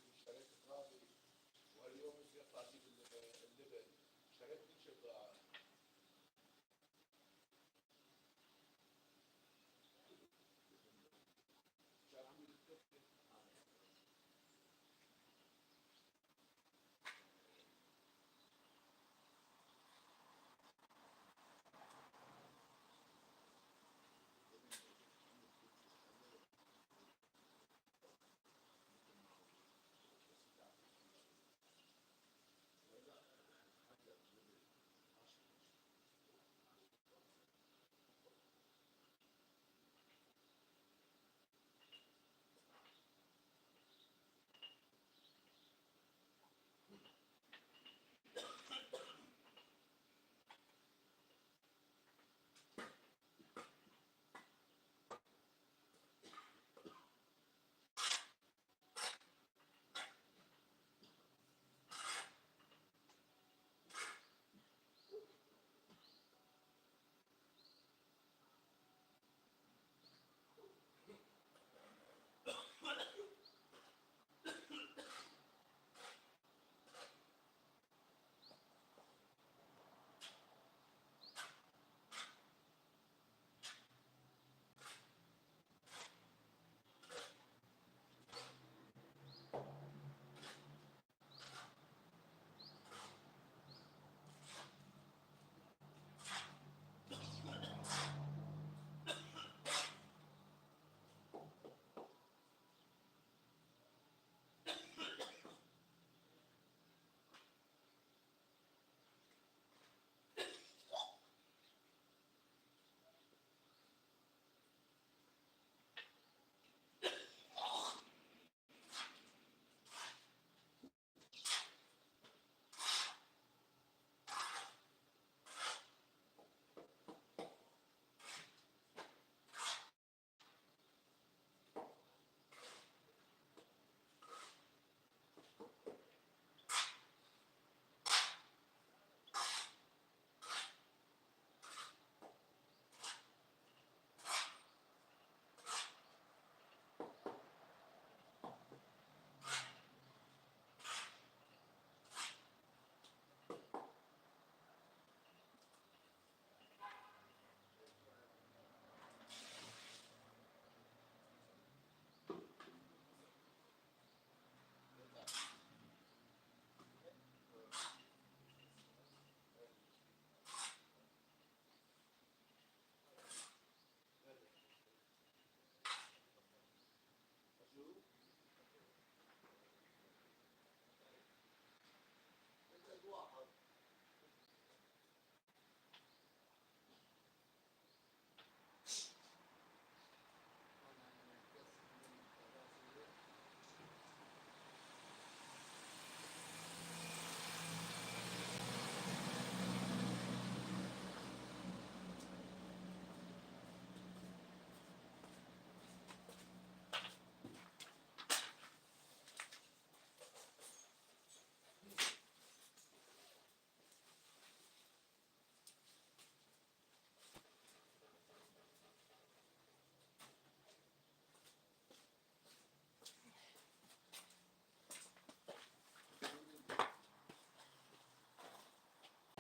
اشتريت ترابي، وهاليوم بدي اطلع اجيب اللبن، اشتريت كل شيء بضاعة. مشان عمي الكفته.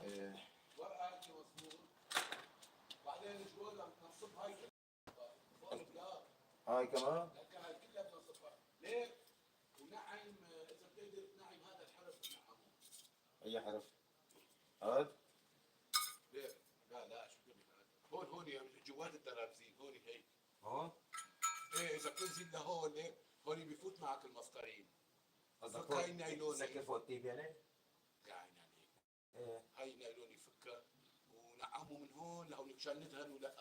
إيه. ورقة هيك مظبوط، بعدين الجوال بدنا نصب هاي كلها فوق البلاط. هاي كمان؟ لك هاي كلها بدنا نصبها، ليه؟ ونعم، اذا بتقدر تنعم هذا الحرف نعمه. اي حرف؟ هاد؟ ليه؟ لا لا، شو بدك؟ هون هون جوات الدرابزين هون هيك. هون؟ ايه، اذا بتنزل لهون هيك، هون بيفوت معك المسطرين. قصدك فك هاي النايلوني. سكر فوق التيب يعني؟ يا عيني عليك. ايه. هاي النايلوني فكها ونعمه من هون لهون مشان ندهن ولا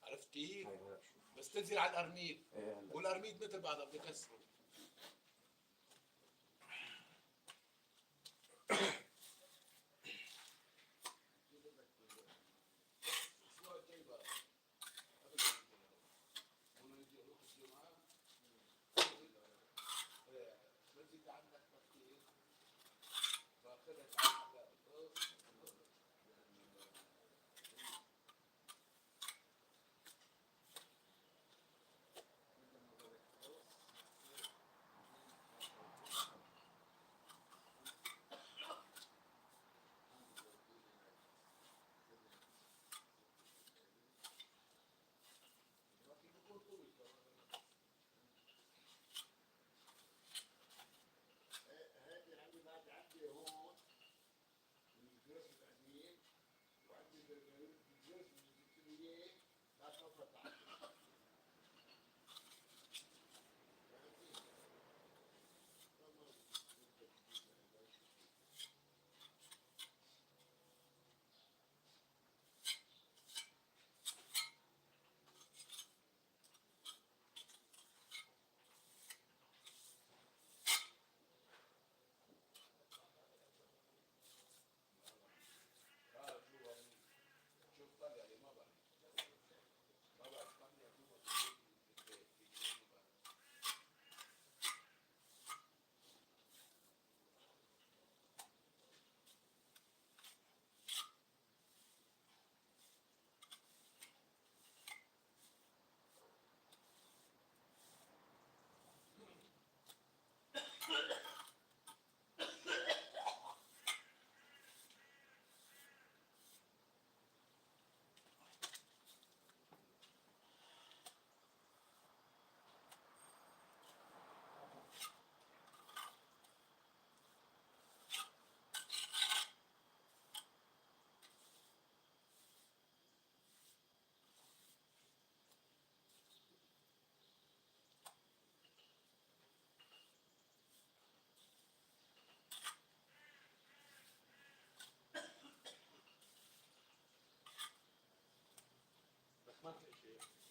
عرفت كيف؟ هاي هلا شوف. بس تنزل على القرميد. ايه هلا. والقرميد مثل بعضها بدي كسره. الأسبوع الجاي بقى قبل ما نيجي لهون. هون نجي نروح الجمعة. إيه، بنزل لعندك بكير. باخذها تعال هلا.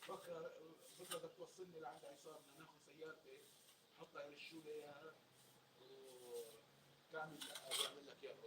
بكره بكره بدك توصلني لعند عصام، بدنا ناخذ سيارتي نحطها يرشوا لي اياها وتعمل يعمل لك اياها.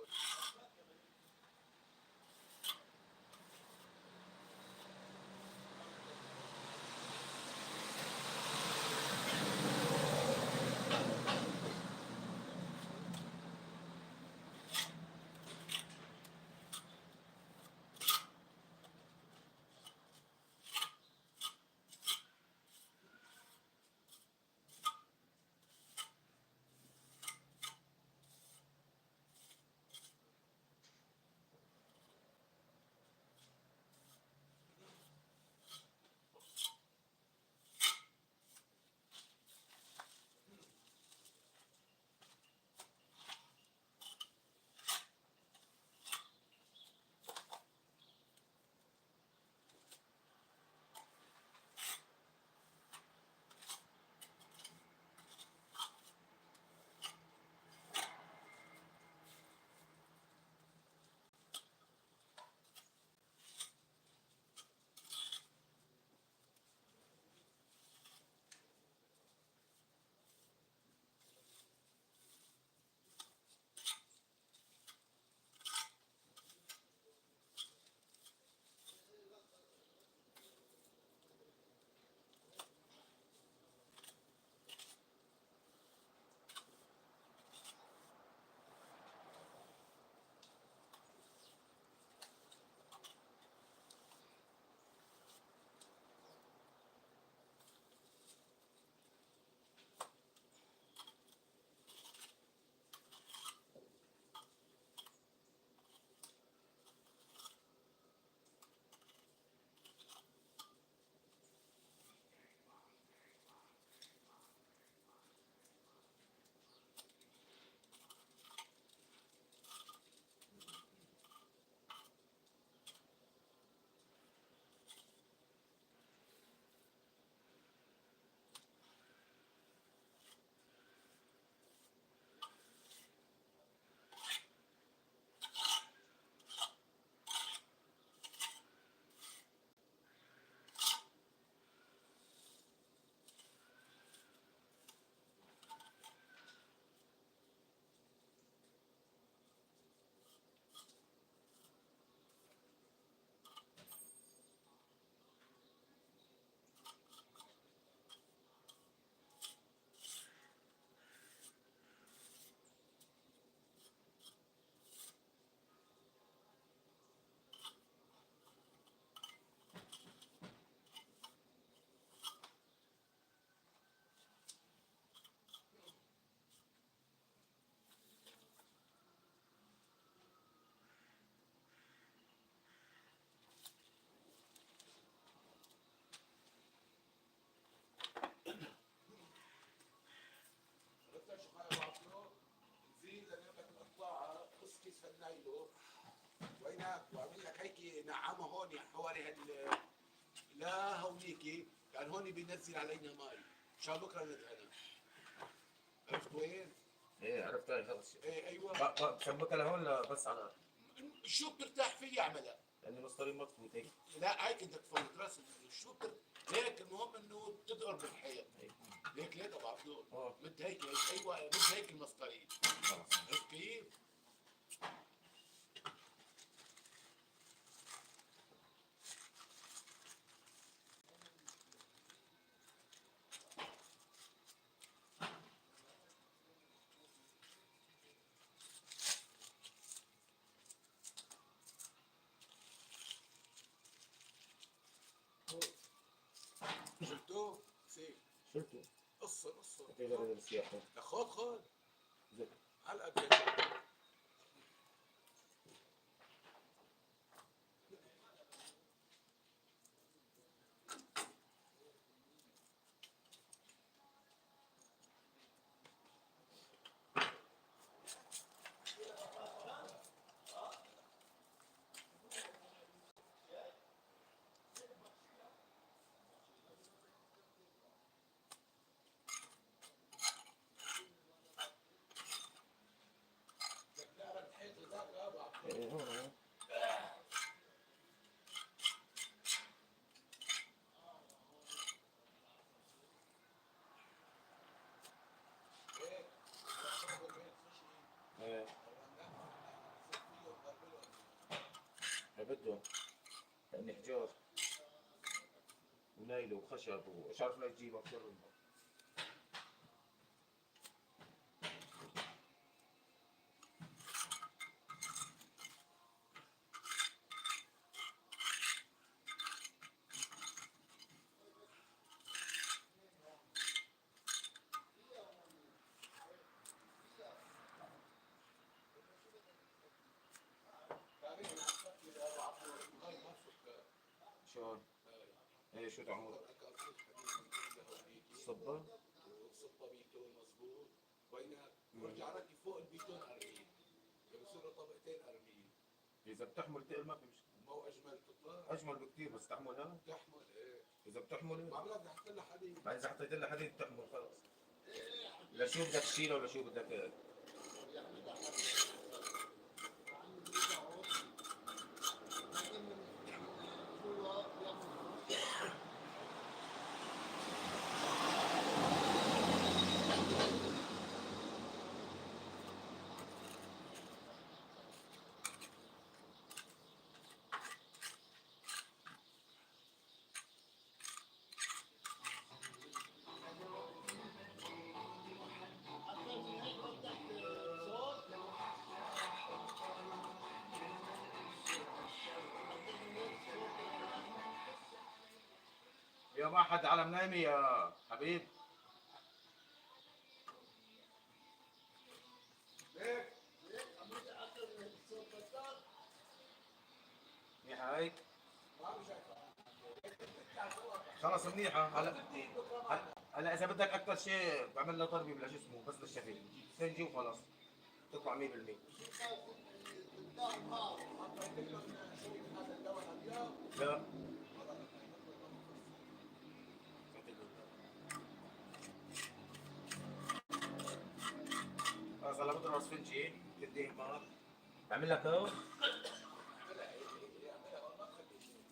عرفت شو خايف عبده؟ نزيل لك القطاعه، قص كيس هالنايلو وينك واعمل لك هيك نعمه هون حوالي هال لا هونيكي، لان هون بينزل علينا مي مشان بكره ندهنها. عرفت وين؟ ايه عرفت هاي خلص. ايه ايوه. بشبكها لهون ولا بس على شو بترتاح فيه اعملها. لانه مسطرين ما تفوت هيك. لا هيك بدك تفوت راس شو هيك، المهم انه تدقر بالحيط. ليك ليك ابو عبدو مد هيك، ايوه مد هيك المسطرين. عرفت كيف؟ شلتوه؟ سيف. شلته. قصر قصر. تقدر السياحة. خذ خذ. على قد. بدهم لاني حجار ونايله وخشب ومش عارف لا تجيب اكثر منه. شلون؟ ايه شو تعمل؟ صبة؟ صبة بيتون مظبوط وينك؟ ورجع ركب فوق البيتون قرميل، يعني بصيروا طبقتين قرميل. اذا بتحمل تقل ما في مشكلة. ما هو اجمل تطلع؟ اجمل بكثير، بس تحملها؟ تحمل ايه. اذا بتحمل إيه. بعملها بدي احط لها حديد. بعد اذا حطيت لها حديد بتحمل خلص. لشو بدك تشيلها ولا شو بدك؟ يا ما حد علم نايمة يا حبيب. ليك منيحة هيك؟ ما عم شايفها. خلص منيحة. هلا هلا إذا بدك أكثر شيء بعمل لها ضربة بلا شو اسمه بس للشفيق سنجي وخلص تطلع 100%. حطيت لهم شوي من هذا الدواء الابيض. لا خلص هلا بضرب اسفنجي تديه مار بعمل لك اهو. اعملها هيك، اعملها هون ما تخلي شيء.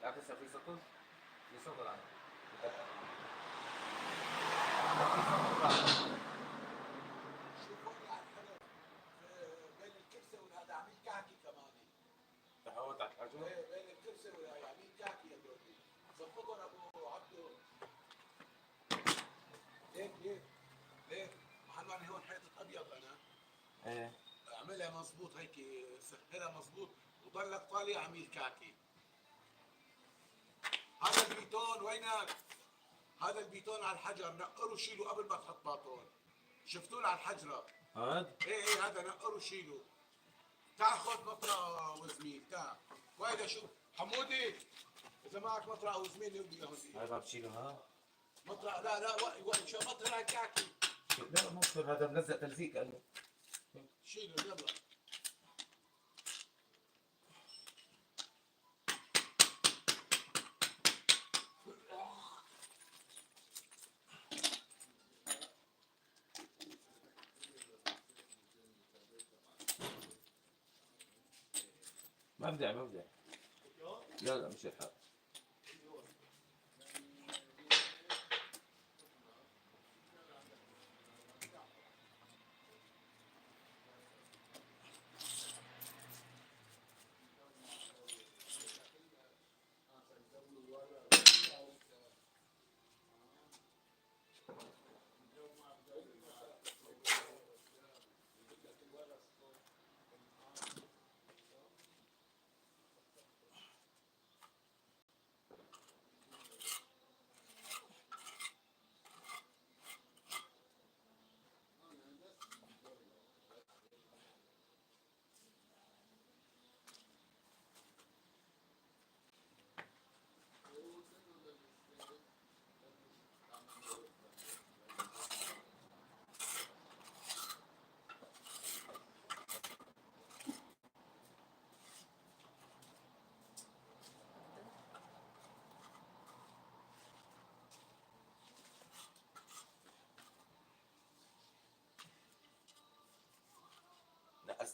لا لسه في سطل، في سطل عندي. في سطل بعد. شوف هون على الحلو بين الكبسه والهذا عامل كعكه كمان. تحول تحت الحجر. ايه بين الكبسه والهاي عامل كعكه هدول. ظبطهم ابو عبدو. ليك ليك ليك محل هون حيطة ابيض انا. ايه اعملها مزبوط هيك، سهلها مزبوط وضلك طالع عميل كعكه. هذا البيتون وينك؟ هذا البيتون على الحجر نقره شيله قبل ما تحط باطون. شفتوه على الحجرة؟ هاد ايه ايه هذا نقره شيله. تعال خذ مطرقه وزميل، تعال. وين شو حمودي؟ اذا معك مطرقه وزميل يودي هون. هاي ما بتشيله ها؟ مطرقه لا لا وقف شو مطرقه كعكه. لا مو بصير هذا ملزق تلزيق كانه. شيله يلا. مبدع مبدع. لا لا مش الحال.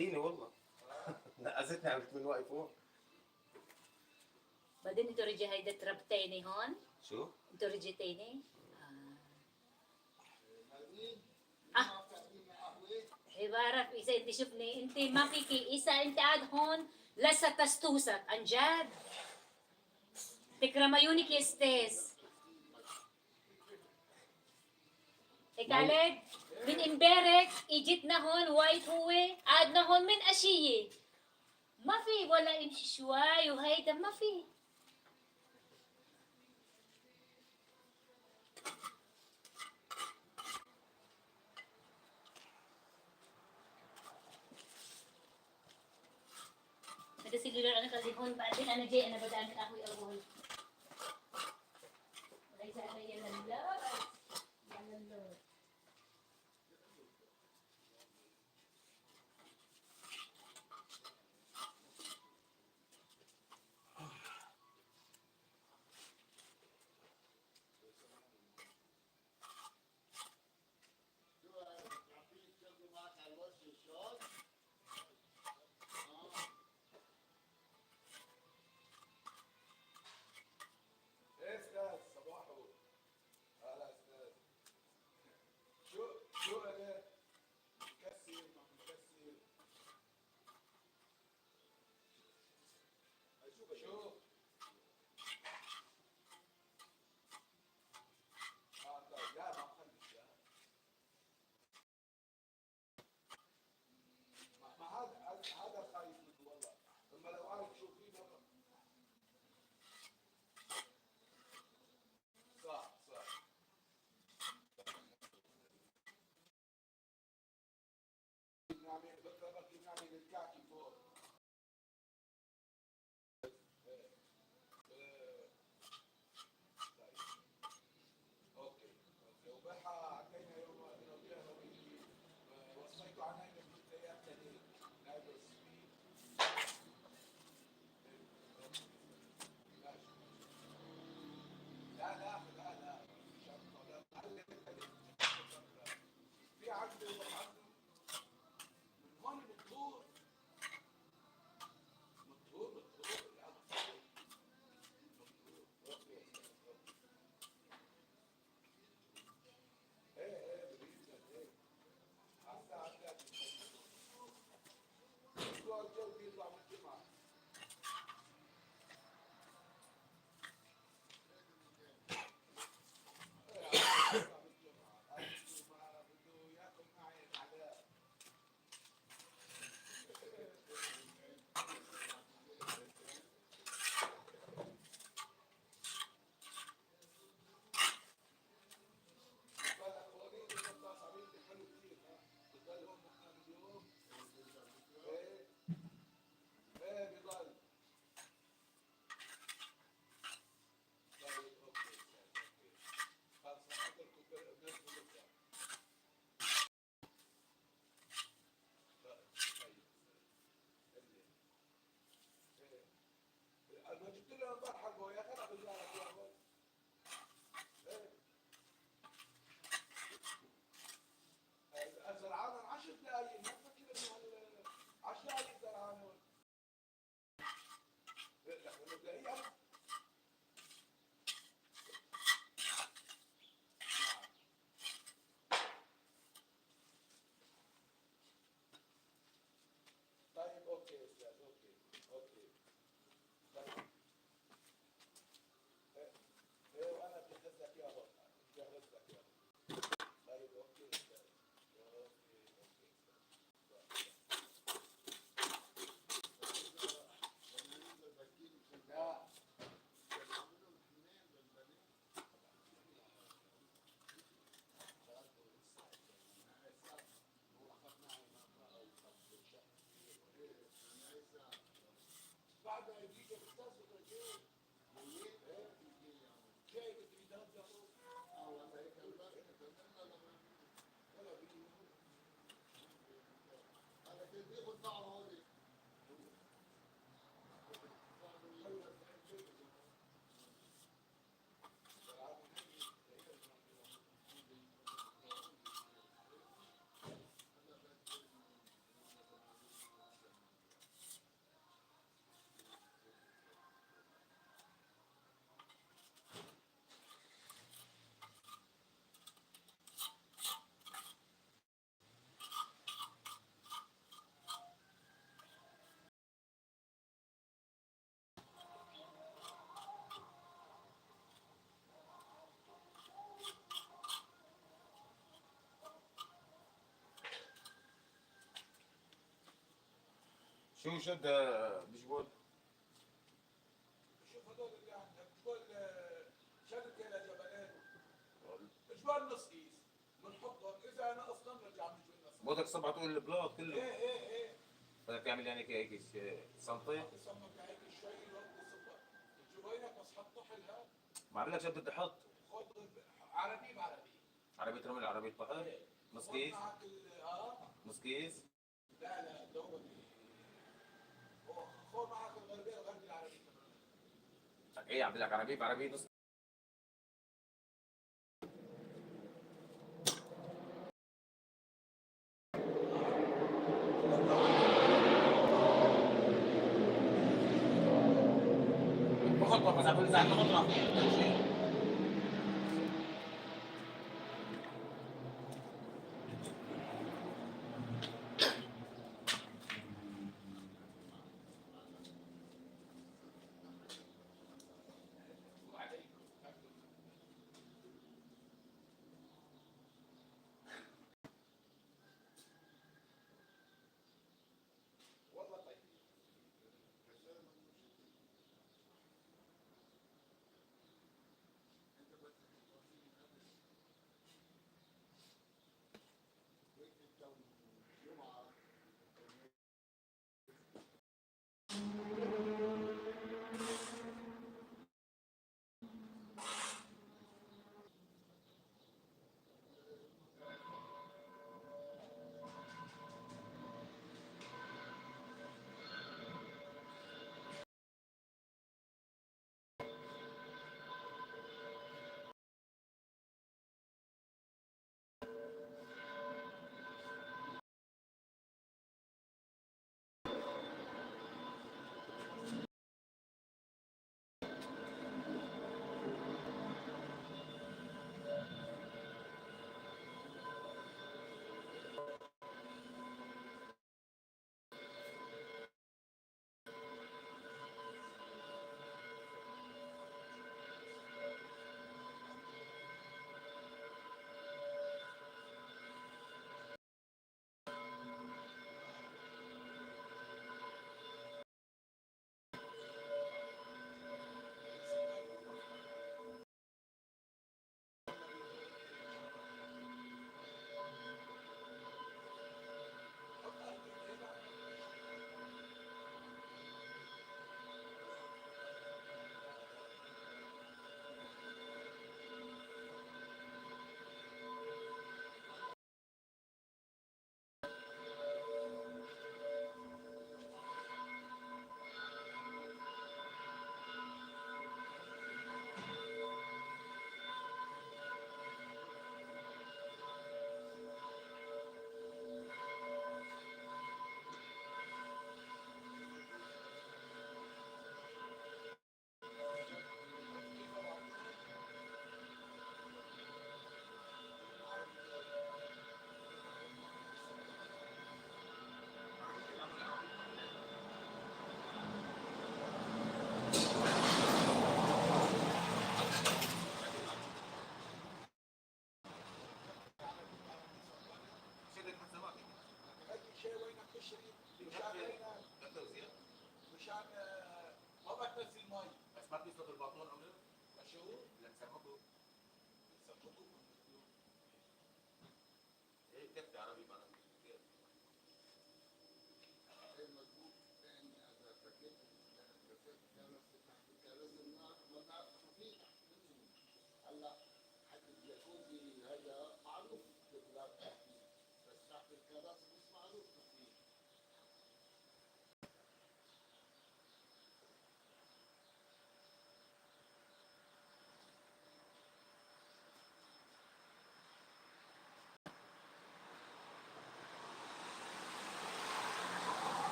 نقزتيني والله. نقزتني، عملت من واقف فوق. بعدين انتو رجع هيدا تربتيني هون. شو؟ انتو رجعتيني؟ آه. هي بعرف إذا أنت شفني أنت ما فيكي، إذا أنت قاعد هون لسه تستوسك عن جد. تكرميونك يا استاذ. إيه من امبارح اجيتنا هون وايت، هو قعدنا هون من أشية، ما في ولا امشي شوي وهيدا ما في. هذا سيلولار انا خلي هون، بعدين انا جاي، انا بدي اعمل قهوة اول. ليس علي الا اللود، على اللود. ايه استاذ، صباحو. هلا استاذ، شو انا مكسر ما مكسر؟ شو؟ طيب، لا ما مخلص، لا ما هذا خايف منه والله. اما لو عارف شو فيه ما صح. بنعمل بكره، بكري بنعمل الكعكه فوق. إيه. طيب okay، وبحة عطينا يوم ربيع ربيع، وصيته على نايبر بالثياب تاني نايبر سويت. ماشي. لا لا لا لا، شنطة لا معلم، في عنده من هون مطهور مطهور مطهور، لا مطهور مطهور. okay okay. ايه بريد، ايه على الساعة 3 الاسبوع الجاي بيطلع من الجمعة. ايه بيطلع من الجمعة، قال ما بده ياكل معي العلاء. بالك هونيك القطاس عملت حلو كثير، ها بضل هون مكان اليوم. ايه ايه بضل. طيب okay استاذ، okay خلص، حضرتكم بنزلوا بكره. طيب اللي ايه انا جبت له امبارح البويا، خلص برجع لك اياها. ايه زرعان 10 دقايق، ما تفكر انه 10 دقايق زرعان هون. لك مبدئيا نعم. طيب okay استاذ، okay. طيب ايه ايه، وانا بجهز لك اياهم، بجهز لك اياهم. طيب okay استاذ، okay. لا شو شد بجبول؟ شوف هدول اللي عندك جبال شركة لجبلين، جبال نص كيس بنحطهم، اذا نقصنا بنرجع بنجيب نص. بدك صبعة طول البلاط كله. ايه ايه ايه. بدك تعمل يعني هيك سنتين؟ بسمك هيك شوي الوقت الصبح جوينك، بس حط طحلها. ما عم لك شو بدي احط؟ خذ عربي بعربي. عربية رمل، عربية طحل، نص كيس؟ معك نص كيس؟ لا لا دوري، خذ معك الغربية، الغربي العربي كمان. ايه عم لك عربية بعربية نص. بخطرة بس عم بقول إذا عندنا خطرة شيء. والله طيب. مشان ما بدك تنزل مي. بس ما بيصل الباطون او لا؟ شو؟ لا تسمكوا. سمكوا. ايه كيف عربي بعربي. مضبوط، لان اذا فكيت كراسي النار ما بعرف شو في تحت منه. هلا حتى الجاكوزي هذا معروف البلاط تحتيه، بس تحت الكراسي مش معروف شو فيه.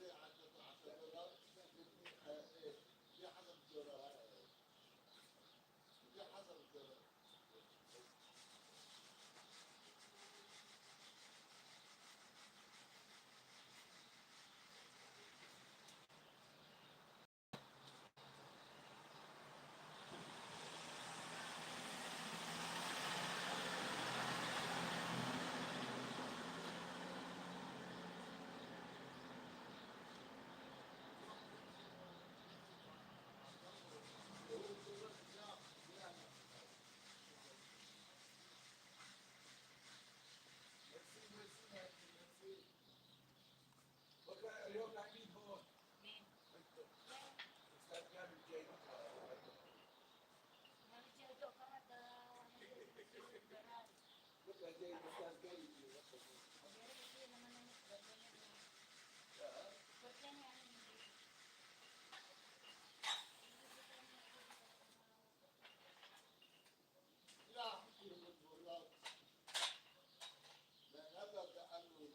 10 دولار، إيه، في حسب الدولار، في حسب الدولار. ميرسي ميرسي ميرسي. بكره اليوم لاعبين هون. مين؟ انتم. استاذ كامل جاي بكره. ما بدي أدق هذا. بكره جاي الاستاذ كامل. لا حكي بالدولار، لأن هذا كأنه.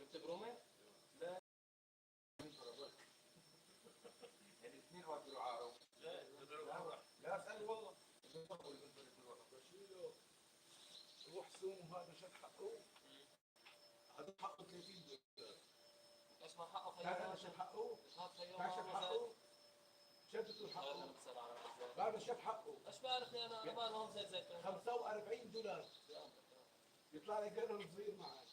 جبت برومه؟ لا. يعني اثنين واحد بيروح عارف. لا. لا اسال والله. بشيله روح سوم هذا شد حقه، هذا حقه 30 دولار. ايش ما حقه خيو؟ هذا شد حقه؟ هذا خيو. شد حقه؟ شدته حقه. هذا شد حقه. ايش بعرفني انا؟ انا ما لهم زيت زيتون. 45 دولار يطلع لك قرن صغير معك.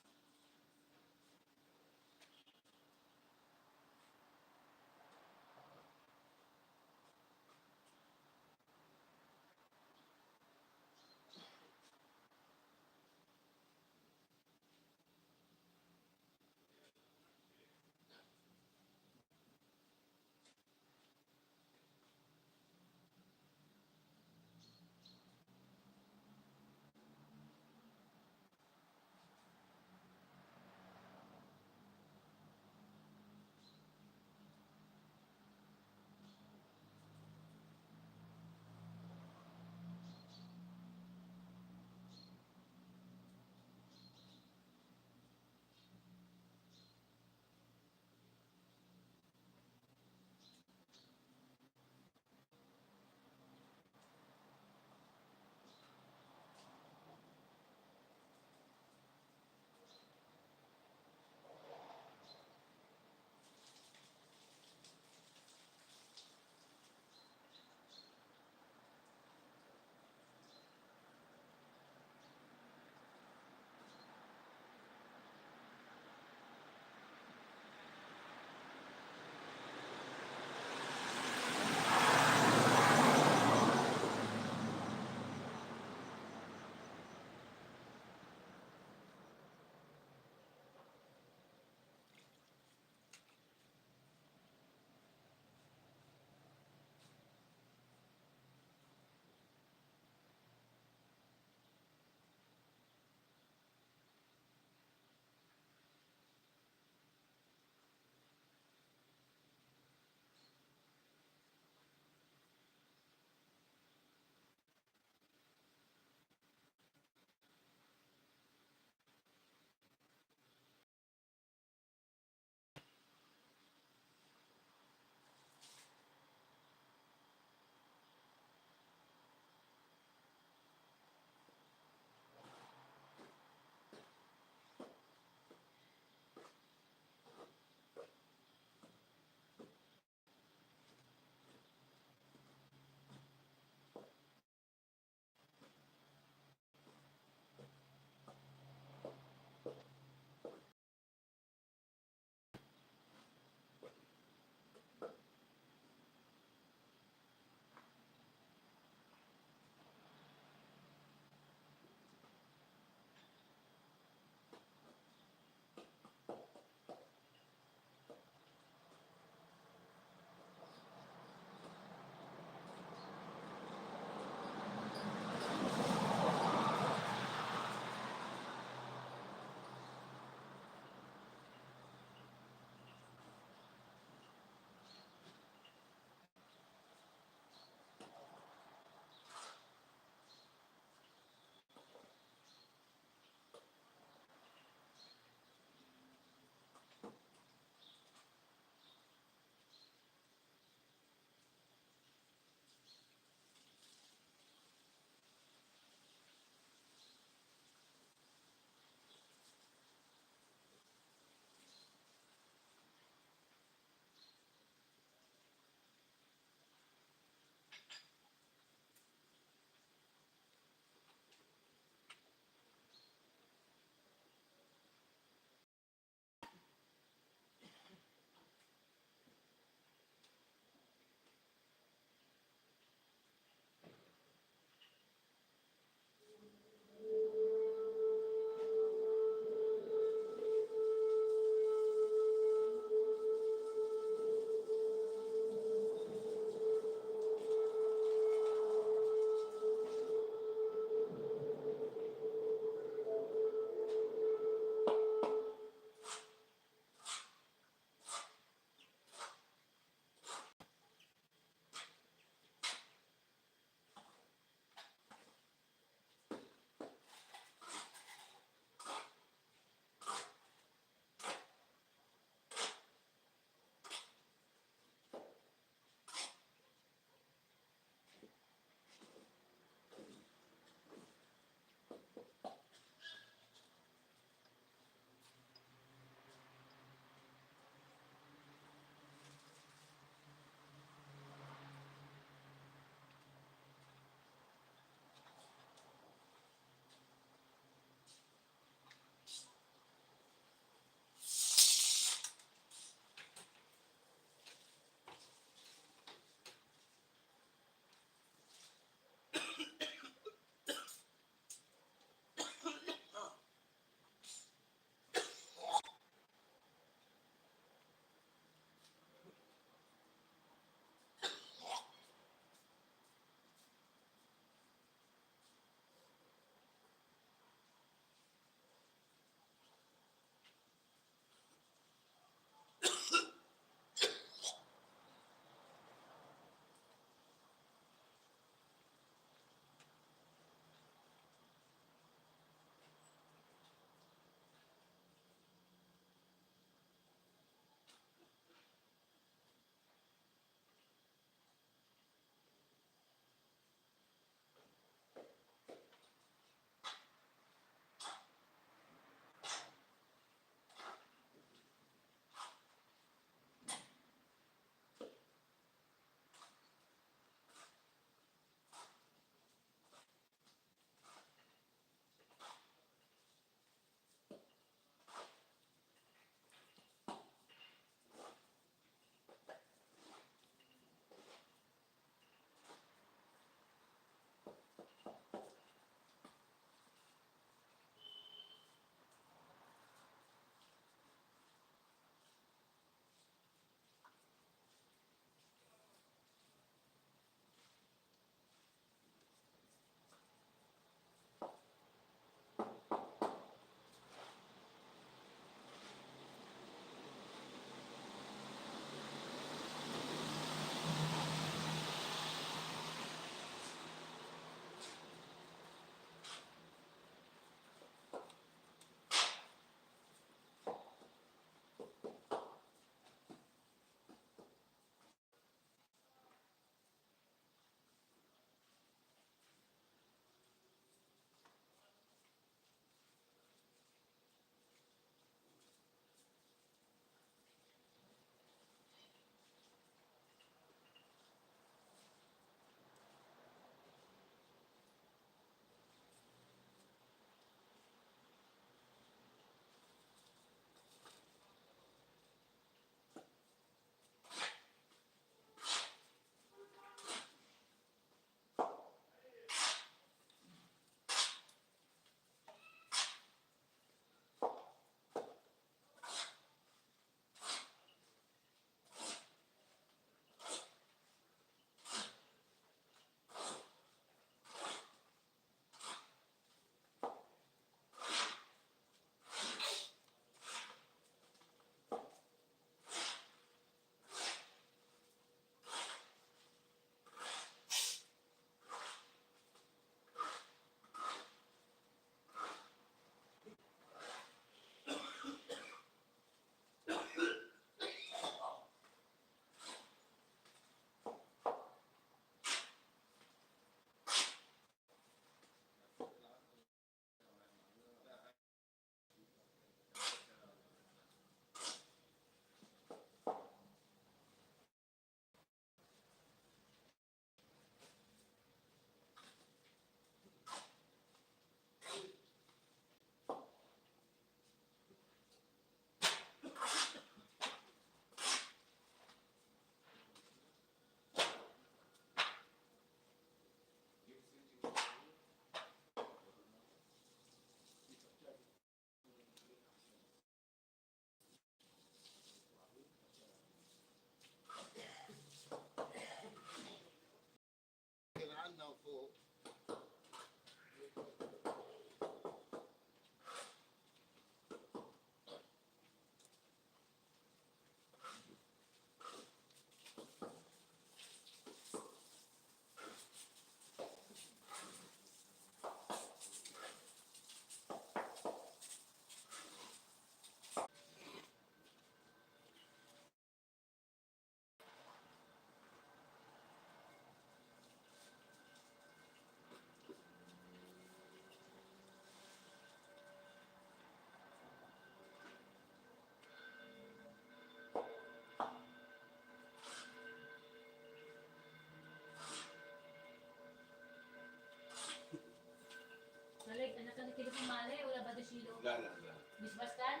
بشتغل التليفون مالي ولا بدي اشيله؟ لا لا لا مش بشتغل؟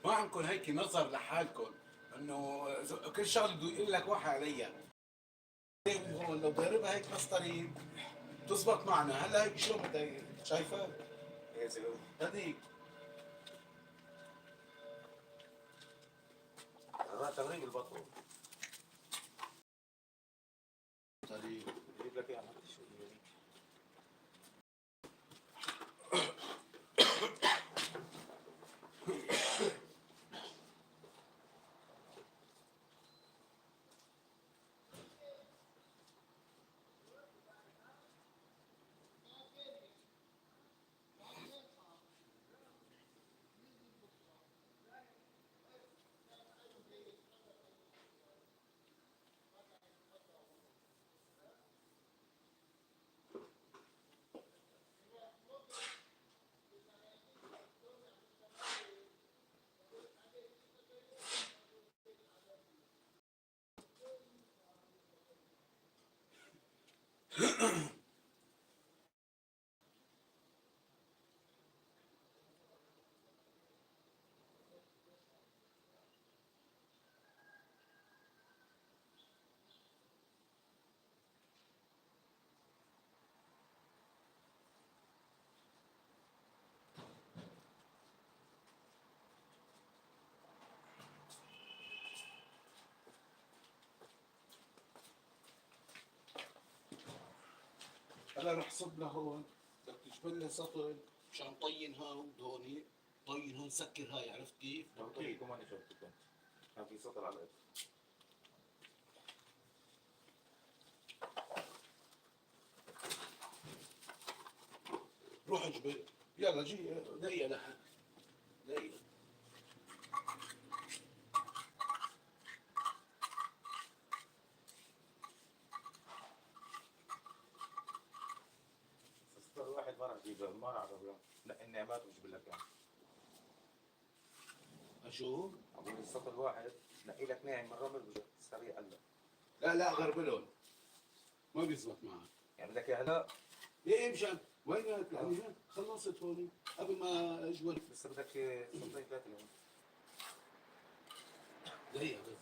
ما عندكم هيك نظر لحالكم انه كل شغله بده يقول لك واحد عليها. هون لو ضاربها هيك بس طريق تزبط معنا. هلا هيك شو بدها؟ شايفه؟ يا زلمة. هذيك هذا تغريب البطل. طريق. بجيب لك اياها شو. هلا رح صب لهون، بدك تجبل لي سطل مشان طين هون هون، طين هون، سكر هاي، عرفت كيف؟ طيب كمان جبت كنت كان في سطر على الارض. روح اجبل، يلا جي دقيقة لحد دقيقة. سطر واحد ما راح اجيبه، ما راح اجيبه. لا النعمات بجيب لك اياها. اشوف. اقول السطر واحد نقي لك ناعم من الرمل بجيب سريع هلا. لا لا غربلهم ما بيزبط معك. يعني بدك اياه هلا؟ ايه مشان وين؟ يعني خلصت هون قبل ما اجول. لسه بدك سطرين ثلاثة لهون. دقيقة بس.